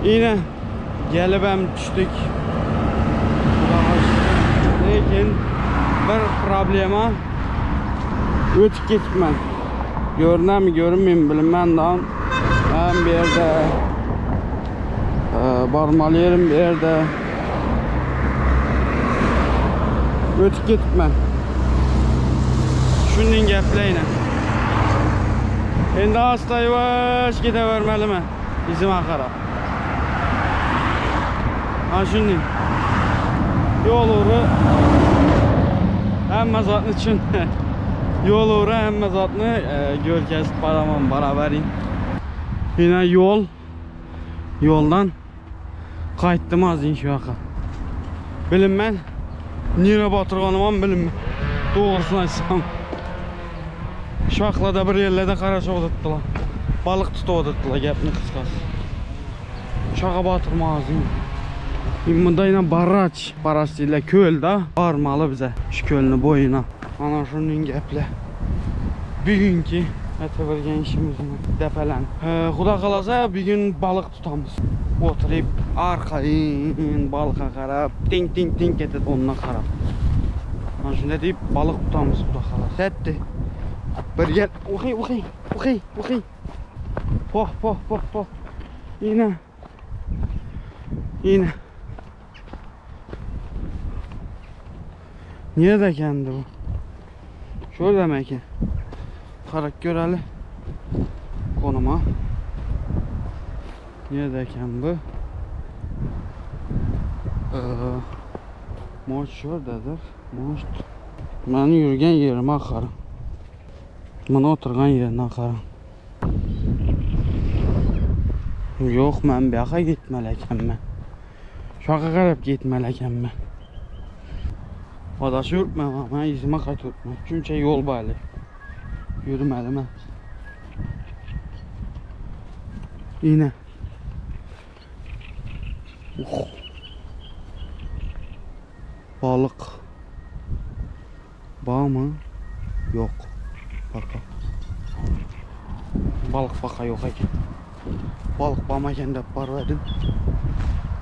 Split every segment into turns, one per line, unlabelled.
Ine gelibem düşdük. Xudaga şükür. Lekin bir problema ötüp ketipmen. Görünemi görünmeymi bilinmän dagyn. Hem bu ýerde barmaly ýerim bu ýerde. Ötüp ketipmen. Şundan gepleýin. Endi asta ýuwaş gidebermeli men. Yzyma garap. Ha şundan. Ýol ugry hemme zatny üçin ýol ugry hemme zatny görkezip baramam baraberin. Ine ýol ýoldan gaýtdym azyn şu ýaka. Bilinmän nire batyrganymam bilinmän. Dogrusyny aýtsam. Şu aklada bir ýerlerde garaşyp oturtdylar. Balyk tutup oturtdylar gepni kysgasy. Şaga batyrmazyn. Munda ýene baraç, baraç diýilýär köl da barmaly bize şu kölüni boýuna. Ana şunuň geple. Bugünki etebergen işimizni depelen. Huda halasa bugün balyk tutamyz. Oturyp arkaýyn balyka garap, tiň tiň tiň etip ondan garap. Ana şunda diýip balyk tutamyz Huda halasa. Etdi. Bir gel. Uhy uhy uhy uhy. Poh poh poh poh. Ine. Ine. Nirede kendi bu? Şurada mı eken? Karak göreli. Konuma. Nerede eken bu? Ee, Moş şuradadır. Moş. Meni yürgen yerime akarım. Muny oturgan ýerine garaň. Ýok, men bu gitmeli ekenmen. Şoňa garap gitmeli ekenmen. Adaşy ýürtme, men yzyma gaýtyp ýürtme. Şunça ýol barly. Ýürmeli men. Ine. Uh. Balyk. Barmy? Ýok. Baka. Balyk baka ýok eken. Balyk barmy eken dep baryp edim.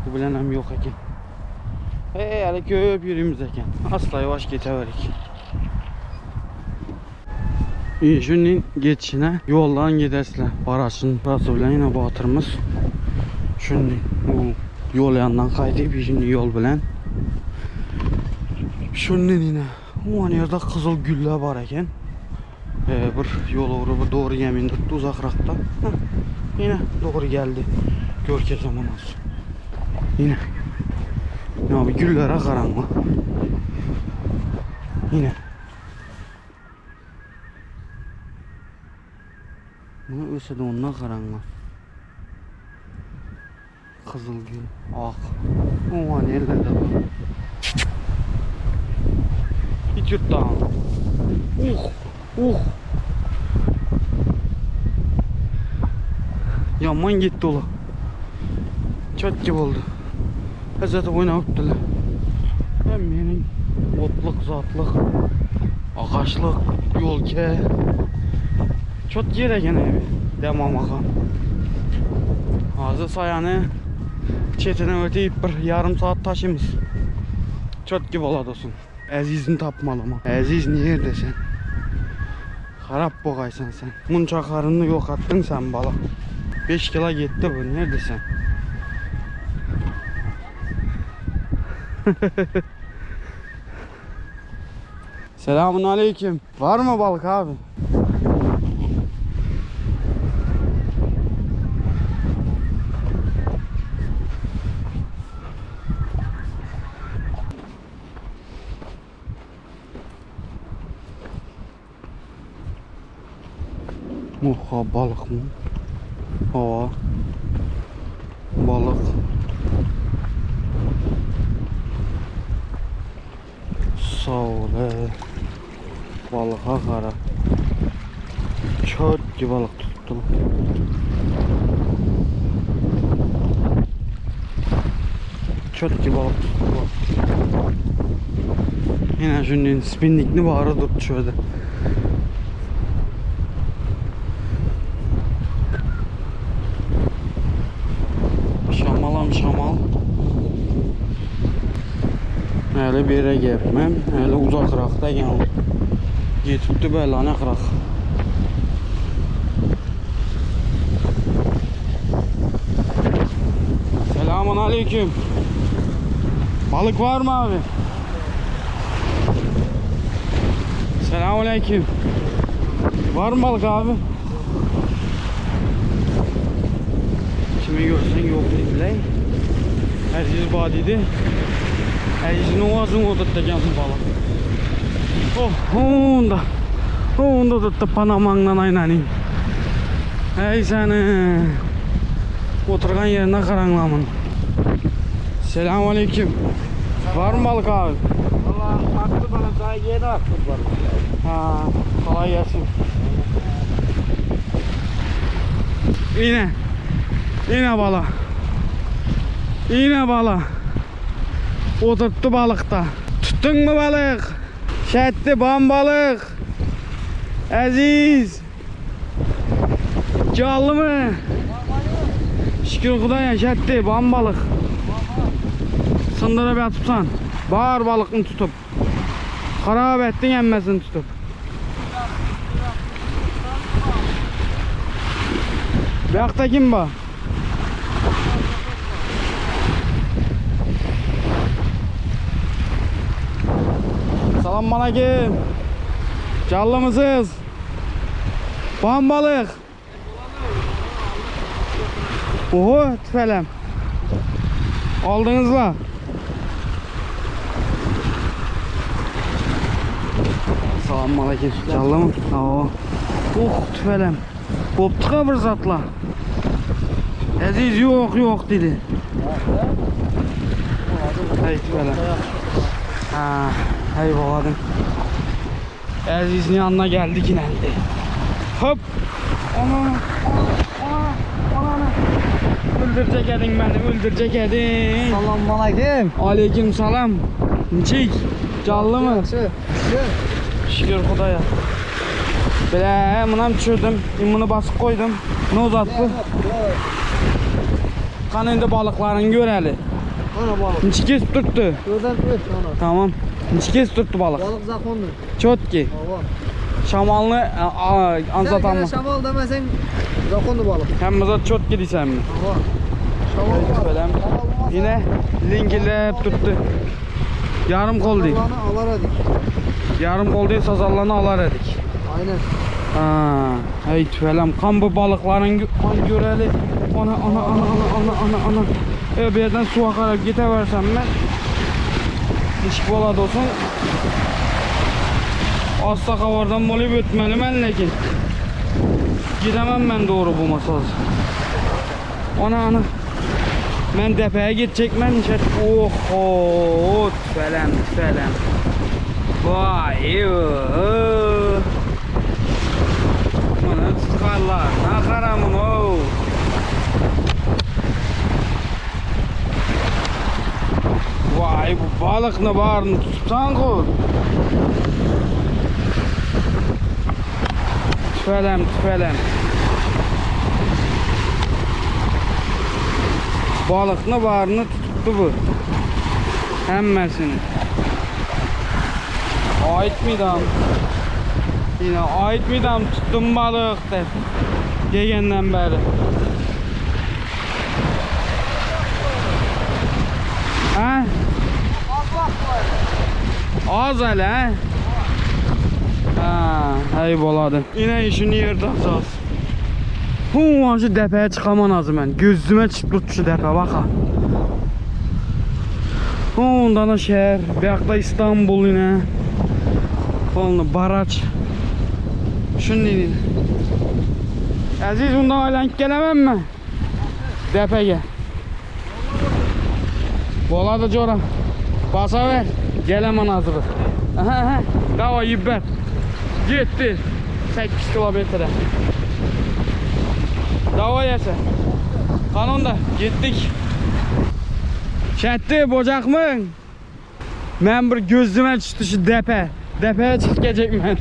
Bu bilen hem ýok eken. Hey, hali köp ýörimiz eken. Asla ýuwaş geçewerik. İyi, şunun geçişine yoldan gidesle. Baraşın burası bilen yine batırmız. Şunun bu yol yandan kaydıp şimdi yol bilen. Şunun yine o yerde kızıl güller var eken. Ee, bir yol uğru bir doğru yemin tuttu uzakrakta. Heh, yine doğru geldi. Görke zaman olsun. Yine. Ya bir güllere karanma. Yine. Bunu ölse de ondan karanma. Kızıl gül, ak. Oňa nerede bu? Hiç yurtdan. Uh, uh. Yaman gitti ola. Çatçı oldu. Zaten oynaptılar. Hem menin otluk, zatlık, ağaçlık, yolke. Çok yer eken evi. Demam ağa. Hazır sayanı çetine öteyip bir yarım saat taşımız. Çok gibi ola dostum. Əzizini tapmalı mı? Əziz nerede sen? Harap boğaysan sen. Munça karını yok attın sen bala. 5 kilo gitti bu. Nerede sen? Selamun aleyküm. Var mı balık abi? Oha balık mı? Hava. Balık. Sağ ol. he. Balığa qara. Çok ki balık tuttum. Çok ki balık tuttum. Yine şunun spinnikni barı durdu şöyle. Şamal. Häli bir ýere gelipmen. Häli uzakrakda eken ol. Ýetipdi bäli anakrak. Selamun aleyküm. Balyk var mı abi? Selamun aleyküm. Var mı balık abi? Kimi görsen yok dediler. Əziz ba dedi. Əzizin ağzını oturtacağım balık. Oh, onda. Onda tuttu Panama'ndan aynanin. Ey seni. Oturgan yerine karanlamın. Selamun aleyküm. Var mı balık abi?
Valla aktı bana daha yeni aktı bana.
Ha, kolay gelsin. Yine. Yine bala. Yine bala. Oturttu balıkta. Tuttun mu balık? Şetti bam balık. Aziz. Canlı mı? Şükür Xudaya şetti bam balık. Sındırıp yatıpsan. Bar balıkını tutup. Xarab ettin emmesini tutup. Bu yoqda kim bor? Salam aleyküm. Canlı mısınız? Bam balık. Oho tüfelem. Aldınız mı? Salam aleyküm. Canlı mı? Oo. Oh tüfelem. Koptu bir zatla. Aziz yok yok dedi. Hey tüfelem. Ha, hey boladım. Aziz'in yanına geldik inendi. Hop. Ana, ana, ana, ana. Öldürecek edin beni, öldürecek edin.
Salam aleyküm.
Aleyküm salam. Niçik? Canlı mı?
Yaxşı. Yaxşı.
Şükür Xudaya. Belə, buna düşürdüm. Bunu basıp koydum. Ne uzattı? Kan indi balıklarını göreli.
Ana balık.
Niçik kesip tuttu?
Gözden öt ana.
Tamam. Niçik kesip tuttu balık?
Balık zakondur.
Çotki.
Ava.
Şamalını
Sen
anzatanmı?
gene şamal demesen zakondur balık.
Hem zat çotki deysən mi?
Ava. Şamal
Evet,
var.
belem.
Şamal olmasa
Yine linkilep tuttu. Yarım kol değil.
Sazanı alar edik.
Yarım kol değil sazallarını alar edik.
Aynen.
Ha, hey tüfelem kan bu balıkların kan göreli. Ana ana ana ana ana ana ana. E bir yerden su akarak giteversem ben. Nişik bolad olsun. Asla kavardan molib ötmeli ben lekin. Gidemem ben doğru bu masaz. Ana ana. Ben depeye gidecek ben nişet. Oho tüfelem tüfelem. Vay. Oh. Bunu tutarlar. Ne karamın o. Vay bu balık ne var tutsan ku. Tüfelem tüfelem. Balıkны barını tuttu bu. Hemmesini. Ait midam. Yine ait midam tuttum balık de. Degenden beri. Ha? Az hele he? Ha, hey boladı. Yine işini yerdə açaz. Hu, şu dəpəyə çıxaman azı mən. Gözümə çıxdı şu dəpə, bax ha. Ondan da şəhər, bu yoqda İstanbul yine. Onu Baraç. Şunu deyin. Əziz bundan aylanıb gələməm mi? Dəpəyə. Boladı cora. Basa ver. Gələmən azı. Aha, aha. Dava yibər. Getdi. 8 kilometre. Dava yese. Kanun da getdik. Şətdi bocaqmı? Mən bir gözümə düşdü şu dəpə. Dəpəyə çıxıb gələcək mən.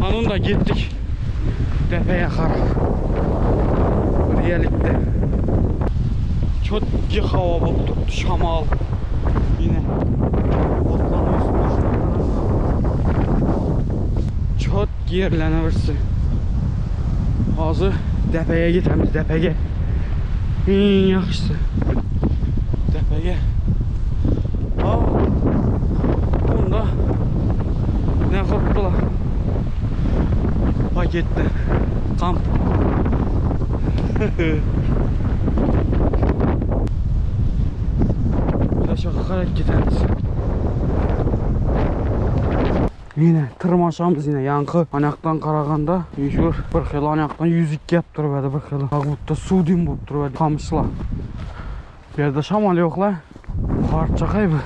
Kanun da getdik. Dəpəyə xarab. Bir Birlikde. Çotki hava bolup durupdy, şamal. Ine. Otlaryň üstünde şuna garaşlar. Çotki ýerlene birsi. Hazır depeye gitemiz, depege. Iň ýagşysy. Depege. Ha. Bunda ne gurupdylar? Paketde. Kamp. Aşağı qarab ketamiz. Yine tırmaşamız yine yankı anaktan qaraganda yuşur bir xil anaktan yüzük kep turibadi bir xil. Как будто suv dim bo'lib turibadi qamishlar. Bu yerda shamol yo'qlar. Parchaqay bu.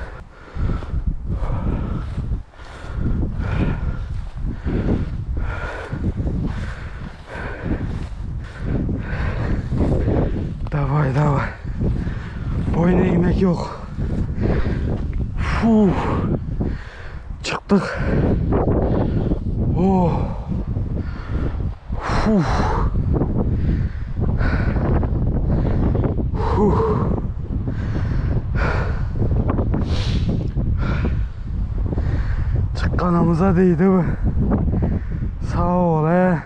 Davay davay. Boyun eğmek yok. Fuh. Çıktık. Oh. Fuh. Fuh. Çıkkanımıza değdi bu. Sağ ol he.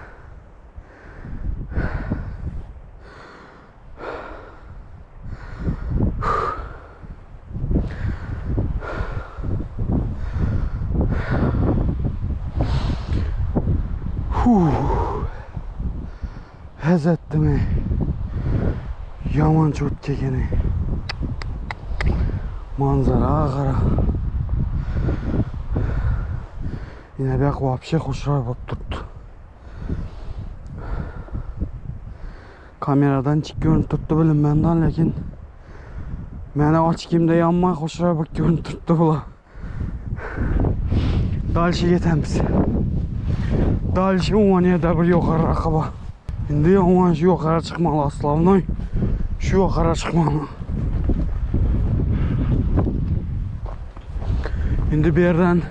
Huh. Hez etdim. Yaman çok kekeni. Manzara qara. Yine bir вообще xushroy bo'lib turibdi. Kameradan tik ko'rinib turibdi bilinmandan lekin meni ochkimda yonmay xushroy bo'lib ko'rinib turibdi bular. Дальше ketamiz. Дальше umuman yerda bir yuqoriroqqa bor. Endi umuman shu yuqori chiqmalı основной. Shu yuqori chiqmalı. Endi bu yerdan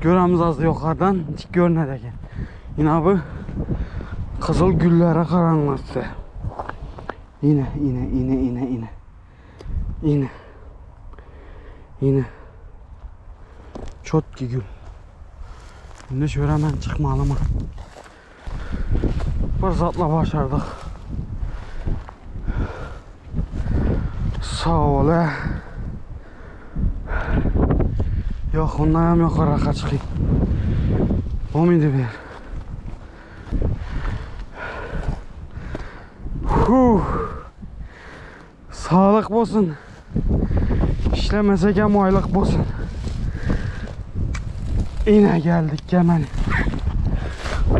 ko'ramiz az yuqoridan tik ko'rinadi ekan. Yine bu qizil gullara qaranglar size. Yine yine yine yine yine. Yine. Yine. Чёткий gul. Endi shu yerdan chiqmalimi? Bir zotla başardık. Sağ ol. he. Yo'q, undan ham yuqoriroqqa chiqing. Bo'lmaydi bu yer. Huh. Sağlık bo'lsin. İşlemasak ham oylik bo'lsin. Yine geldik Kemal.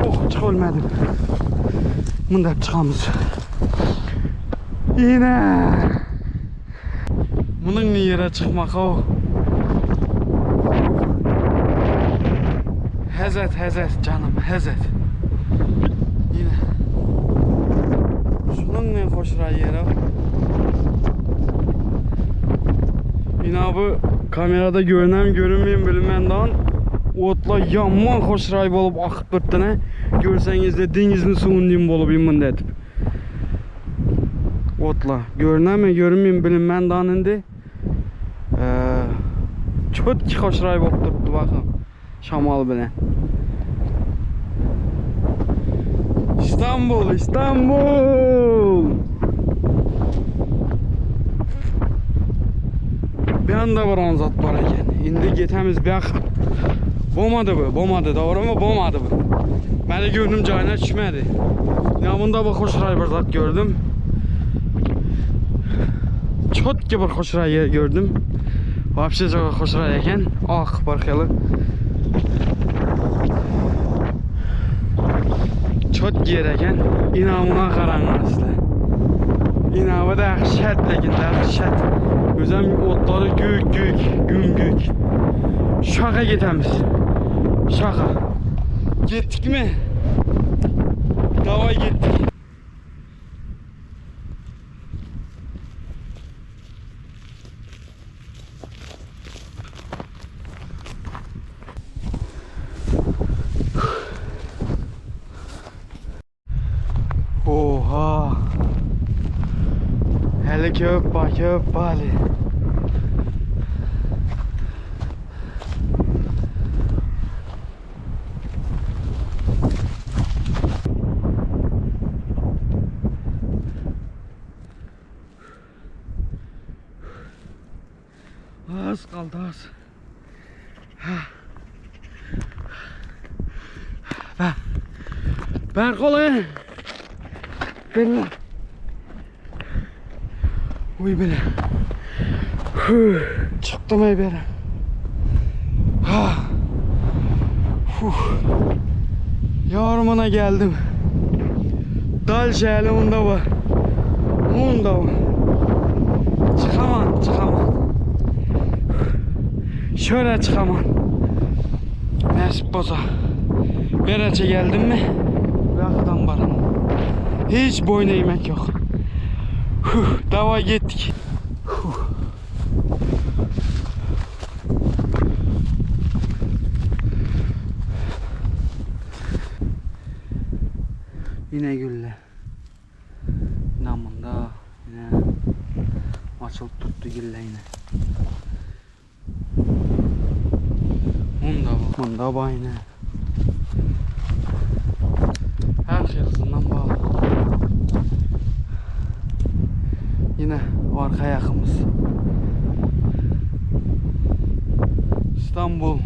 Oh çıkılmadım. Bundan çıkamız. Yine. Bunun yere çıkmak o. Hezet hezet canım hezet. Yine. Şunun ne hoşra yeri. Yine bu kamerada görünen görünmeyen bilinmendan otlar yomon xushroy bo'lib oqib turibdi Ko'rsangizda dengizni suvunday bo'lib bunday etib. Otlar görünemi görünmeyen bilinmendan endi. Чёткий xushroy bo'lib turibdi bakın. Şamal bilan. İstanbul, İstanbul. Bu yanda bir onzat bor ekan. Endi ketamiz bu yoq. Bo'lmadi bu, bo'lmadi, to'g'rimi? Bo'lmadi bu. Meni ko'nglim joyina tushmadi. Ya bunda bir xushroy bir zot ko'rdim. Чёткий bir xushroy yer ko'rdim. Вообще çok xushroy ekan. Oq bir xili. Чёткий yer ekan. Inamına qaranglar sizlar. İnamı dahşat lekin dahşat. O'zam o'tlari gök gök, gum gök. Şaqa ketamiz. Şaqa. Ketdikmi? Davay ketdik. Oha. Gülle köp ba, köp bali. Az kaldı az. Berk ol Bella. Uy bile. Çıktım ey beri. Ha. Huh. Yarmana geldim. Dal şehri onda var. Onda var. Çıkamam, çıkamam. Şöyle çıkamam. Nasip bolsa. Bereçe geldim mi? Bırakıdan baram. Hiç boyun eğmek yok. Huh, dava gittik. Huh. Yine gülle. Yine bunda yine açılıp tuttu gülle yine. Bunda bu. Bunda bu yine. Her xeyirisinden bağlı. Yine arka yakımız. İstanbul.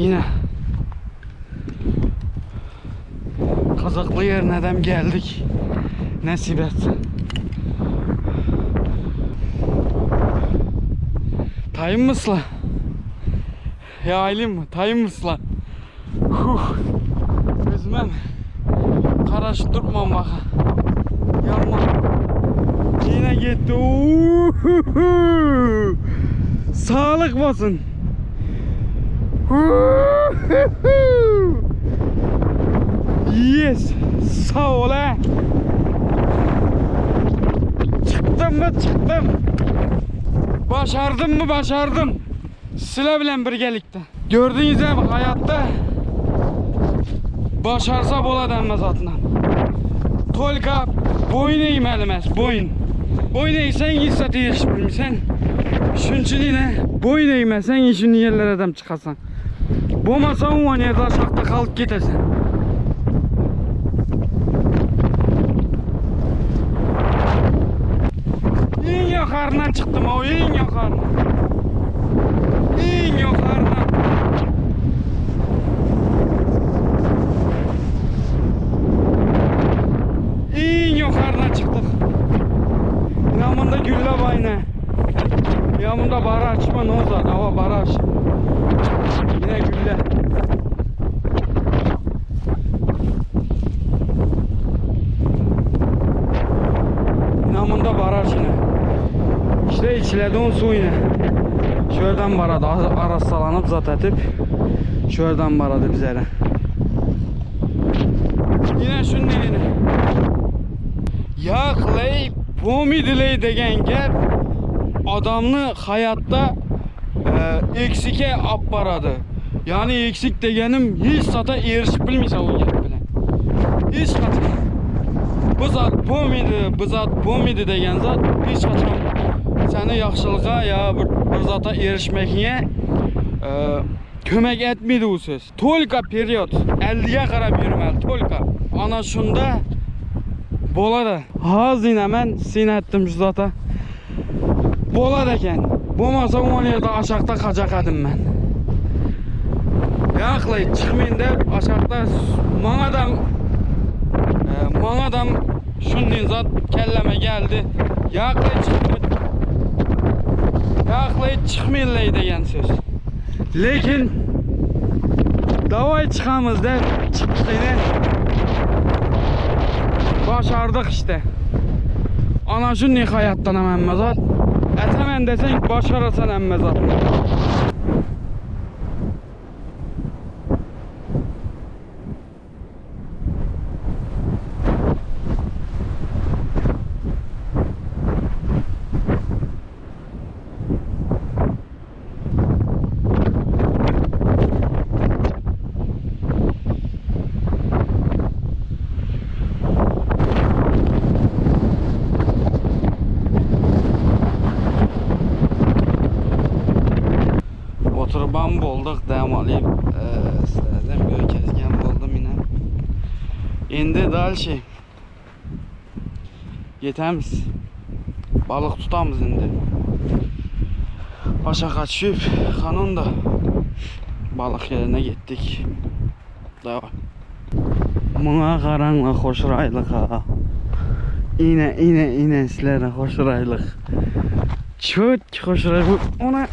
Yine Kazaklı yerine dem geldik. Nasip etsin. Tayın mısla? Ya aylım mı? Tayın mısla? Huh. Özümem. Karaş durmam baka. Yanma. Yine gitti. Uhuhu. Sağlık olsun. Yes. Sağ ol ha. Çıktım mı çıktım. Başardım mı başardım. Sıla bilen birgelikte. Gördüğünüz gibi hayatta başarsa bola denmez atına. Tolga boyun eğmeli emas, boyun. Boyun eğsen hiç zat erişib bilmaysan. Shuning uchun yine boyun eğmesen shuni yerlardan chiqasan. Bo'lmasa umuman yerda aşağıda kalıp ketasan. Eng yuqoridan chiqdim, o eng yuqori. Eng yuqoridan. Eng yuqoridan chiqdik. Yine bunda gülle bayna. Ya bunda baraj mı ne olsa hava baraj. Yine gülle. Yine bunda baraj yine. İşte içiledi su yine. Şuradan baradı arasalanıp zat etip şuradan baradı bizlere. Yine şunun yine. Yaqlay pomidilay degan gap odamni hayotda e, eksikka olib boradi. Ya'ni eksik deganim hech sata erishib bilmaysan u gap bilan. Hech qachon. Bu zot bo'lmaydi, bu zot bo'lmaydi degan zot hech qachon seni yaxshilikqa yo bir, bir zotga erishmakga e, kömek etmaydi u so'z. Только вперед, 50 ga qarab yurmali, только. Ana shunda. Bolady. Hazyna men syn etdim şu zata. Bolady eken. Bolmasa ol ýerde aşakda kajakadym men. Ýaklay çykmaýyn dep aşakda maňadam e, maňadam şunday zat kelleme geldi. Ýaklay çykma Ýaklay çykmaýyn degen söz. Lekin davay çıkamız dep çıktık yine. Başardık işte. Ana şu ne hayattan hemen zat. Etemen desen başarasan emme zat. Oturup bolduk dem alayım. Ee, sizlerden bir kezgen buldum yine. Endi дальше. Yetemiz. Balık tutamız indi. Aşağı düşüp kanun da balık yerine gittik. Devam. Buna karanlık hoşraylık ha. İne ine ine sizlere hoşraylık. Çok hoşray bu. Ona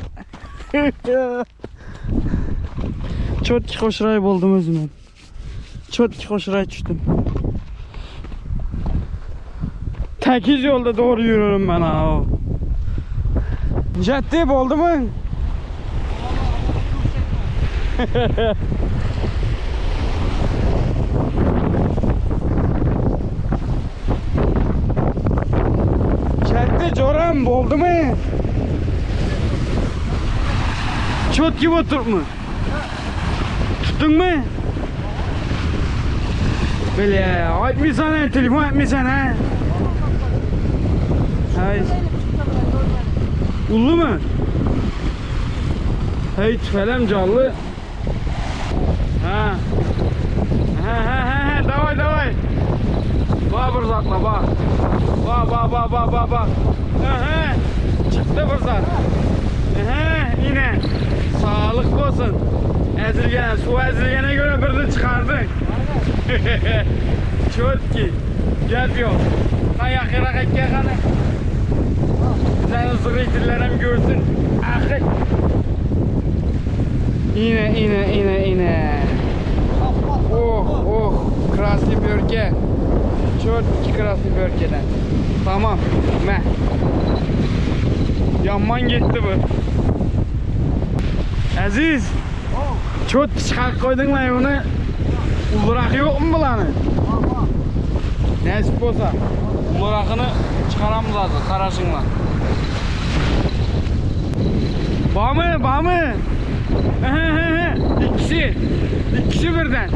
Çok hoşray buldum özüme. Çok hoşray düştüm. Tekiz yolda doğru yürüyorum ben ha. Ciddi oldu mu? Ciddi coram oldu mu? Çok gibi oturtma. Tuttun mu? Böyle açmışsan ha, telefon etmişsen ha. Hay. Ullu mu? Hey tüfelem canlı. Ha. Ha ha ha ha davay davay. Ba bir zatla ba. Ba ba ba ba ba ba. Ha ha. Çıktı bir zat. Ha yine. Sağlık olsun. Ezilgen, su ezilgene göre birini çıkardın. Çok ki. Gel yok. Ha yakırak ekke kanı. Sen zırhitillerim görsün. Ahı. Yine yine yine yine. Oh oh. Krasny börke. Çok krasny börkeden. Tamam. Me. Yanman gitti bu. Aziz. Çok çıkar koydun lan onu. Ulurak yok mu bulanı? Nasip olsa. Ulurakını çıkaramız azı karaşınla. Ba mı? Ba mı? İkisi. İkisi birden.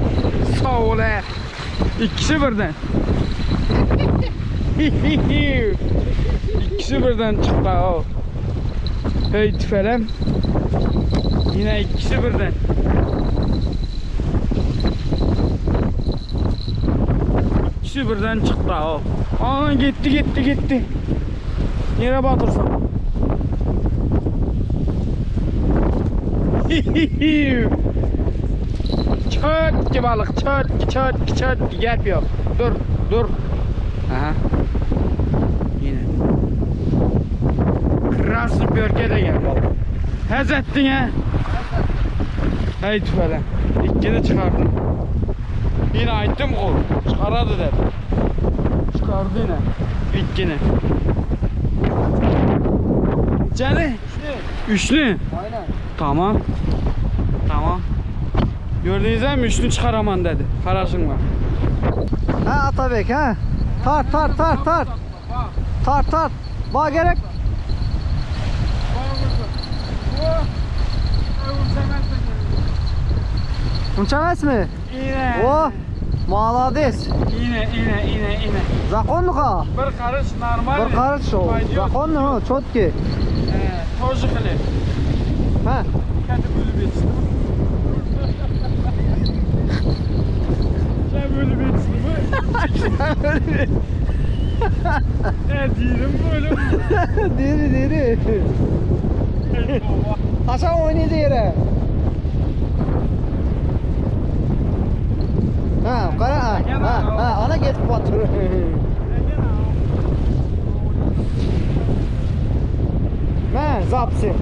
Sağ ol he. İkisi birden. İkisi birden çıktı o. Hey tüfelem. Yine ikisi birden. İkisi birden çıktı o. Aa gitti gitti gitti. Yere batırsam. Çok ki balık, çok ki çok ki çok ki gel yok. Dur, dur. Aha. Yine. Krasny bölge de gel balık. Hez ettin he. Hey tüfele. İkkini çıkardım. Yine aytdım o. Çıkaradı dedim. Çıkardı yine. İkkini. Cani. Üçlü.
Aynen.
Tamam. Tamam. Gördüğünüz mi üçlü çıkaraman dedi. Karaşın var.
Ha Atabek ha. Tart tart tart tart. Tart tart. Ba gerek. Uçamaz mı?
Yine.
Oh. Молодец.
Yine yine yine yine.
Законно ха.
Bir karış normal.
Bir karış o.
Пойдет.
Законно, четкий.
Тоже хлеб.
Ha.
Dikkati bölüp yetişti mi? Sen bölüp yetişti mi? E diýdim bölüm.
Diri diri. Haşan oynaydı yere. Ha, kara ha, ha, ha, ana getip batır. Men zapsi.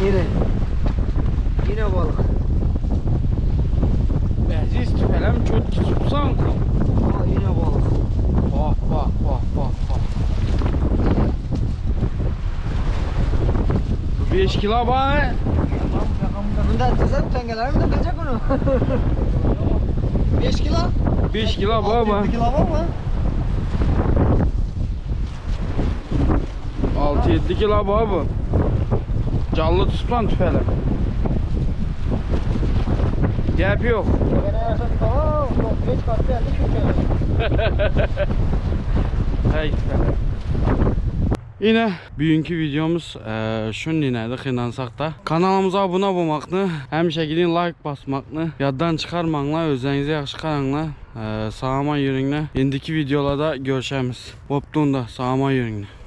Yine. Yine balık.
Əziz tüfələm çok tutsan ki.
Aa, yine balık.
Bak bak bak bak bak. Bu 5 kilo bak.
Bunda tezat tengeler mi takacak onu? 5 kilo?
5 kilo baba.
6 kilo var mı?
6-7 kilo baba. Canlı tutsan tüfələm. Gap yok.
Geç kalktı geldi çünkü.
Hey Yine bugünkü videomuz eee şunun inədi xeylansaq da. Kanalımıza abunə olmaqını, həmişə gidin like basmaqını yaddan çıxarmaqla, özlərinizə yaxşı qaranla, eee sağaman yürünlə. İndiki videolarda görüşəmiz. Bopdun da sağaman yürünlə.